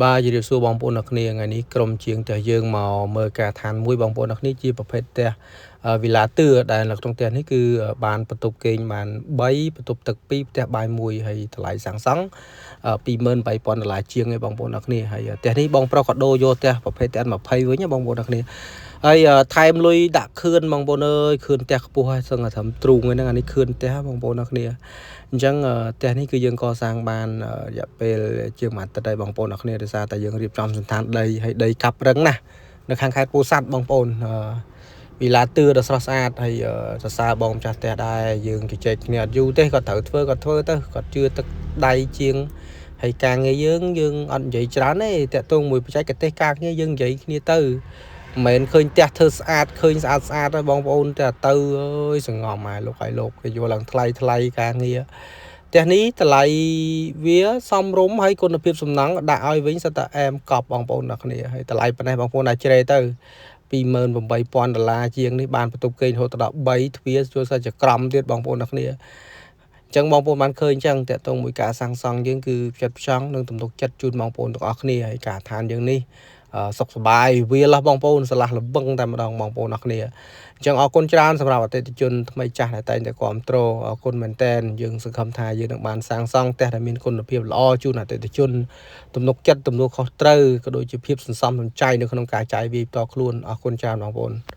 បាទជម្រាបសួរបងប្អូនអ្នកគ្នាថ្ងៃនេះក្រុមជាងផ្ទះយើងមកមើលការឋានមួយបងប្អូនអ្នកគ្នាជាប្រភេទផ្ទះវីឡាទឿដែលនៅក្នុងផ្ទះនេះគឺបានបន្ទប់គេងបាន3បន្ទប់ទឹក2ផ្ទះបាយ1ហើយតម្លៃសាងសង់28000ដុល្លារជាងឯងបងប្អូនអ្នកគ្នាហើយផ្ទះនេះបងប្រុសក៏ដូរយកផ្ទះប្រភេទផ្ទះ20វិញបងប្អូនអ្នកគ្នាហើយថែមលុយដាក់ខឿនបងប្អូនអើយខឿនផ្ទះខ្ពស់ហើយសឹងតែត្រឹមទ្រូងហ្នឹងអានេះខឿនផ្ទះបងប្អូនអ្នកគ្នាអញ្ចឹងផ្ទះនេះគឺយើងកសាងបានរយៈពេលជាងមួយអាទិត្យហើយបងប្អូនអ្នកគ្នាដោយសារតែយើងរៀបចំសន្តានដីហើយដីកាប់រឹងណាស់នៅខាងខេត្តពោធិ៍សាត់បងប្អូនវីឡាទឿដ៏ស្រស់ស្អាតហើយសរសើរបងម្ចាស់ផ្ទះដែរយើងជជែកគ្នាអត់យូរទេគាត់ត្រូវធ្វើគាត់ធ្វើទៅគាត់ជឿទឹកដៃជាងហើយការងារយើងយើងអត់និយាយច្រើនទេតាក់ទងមួយបច្ចេកទេសការងារយើងនិយាយគ្នាទៅមិនមែនឃើញផ្ទះធ្វើស្អាតឃើញស្អាតស្អាតហើយបងប្អូនតែទៅអើយសងំហើយលោកហើយលោកគេយល់ឡើងថ្លៃថ្លៃការងារផ្ទះនេះតម្លៃវាសមរម្យហើយគុណភាពសំណង់ដាក់ឲ្យវិញសិតតែអែមកប់បងប្អូនអ្នកគ្នាហើយតម្លៃប៉ុណ្ណេះបងប្អូនអាចជ្រេទៅ28000ដុល្លារជាងនេះបានបន្ទប់គេងរហូតដល់3ទ្វារជួយសិតជាក្រមទៀតបងប្អូនអ្នកគ្នាអញ្ចឹងបងប្អូនបានឃើញអញ្ចឹងតកតងមួយការសាងសង់យើងគឺផ្ចិតផ្ចង់និងទំនុកចិត្តជូនបងប្អូនទាំងអស់គ្នាហើយការឋានយើងនេះសុខសប្បាយវាលបងប្អូនឆ្លាស់ល្វឹងតែម្ដងបងប្អូនអរគ្នាអញ្ចឹងអរគុណច្រើនសម្រាប់អតិថិជនថ្មីចាស់ដែលតែងតែគ្រប់គ្រងអរគុណមែនតែនយើងសង្ឃឹមថាយើងនឹងបានសាងសង់ផ្ទះដែលមានគុណភាពល្អជូនអតិថិជនទំនុកចិត្តទំនួលខុសត្រូវក៏ដូចជាភាពសន្សំសំចៃនៅក្នុងការចាយវាយផ្ទាល់ខ្លួនអរគុណច្រើនបងប្អូន។